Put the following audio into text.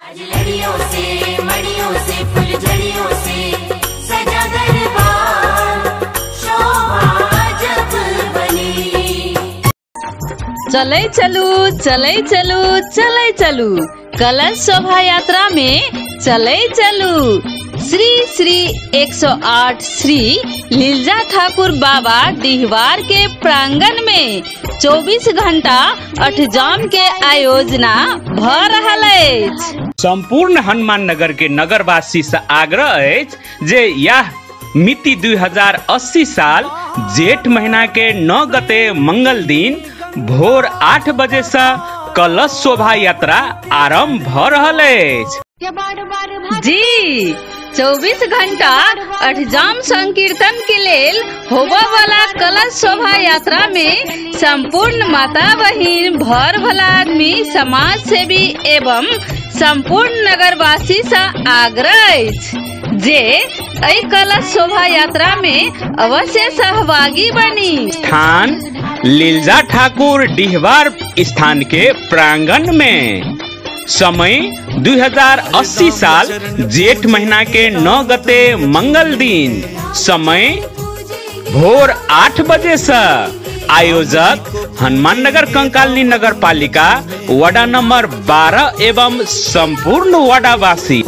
लड़ियों से मणियों से फुलझड़ियों से सजा दरबार शोभा अजब बनी। चलै चलू चलै चलू चलै चलू, कलश शोभा यात्रा में चलै चलू। श्री श्री 108 श्री लीलजा ठाकुर बाबा डिहवार के प्रांगण में 24 घंटा अठजाम के आयोजना भ रहल अछि। संपूर्ण हनुमान नगर के नगरवासी से आग्रह अछि जे यह मिति 2080 साल जेठ महीना के 9 गते मंगल दिन भोर 8 बजे से कलश शोभा यात्रा आरंभ भ रहल अछि। जी 24 घंटा अठजाम संकीर्तन के लेल होबऽ वाला कलश शोभा यात्रा में संपूर्ण माता बहिन, भर भला आदमी, समाज सेवी एवं संपूर्ण नगरवासी से आग्रह अछि जे एहि कलश शोभा यात्रा में अवश्य सहभागी बनी। स्थान लीलजा ठाकुर डिहवार स्थान के प्रांगण में, समय 2080 साल जेठ महीना के 9 गते मंगल दिन, समय भोर 8 बजे से। आयोजक हनुमान नगर कंकालनी नगर पालिका वडा नंबर 12 एवं संपूर्ण वडावासी।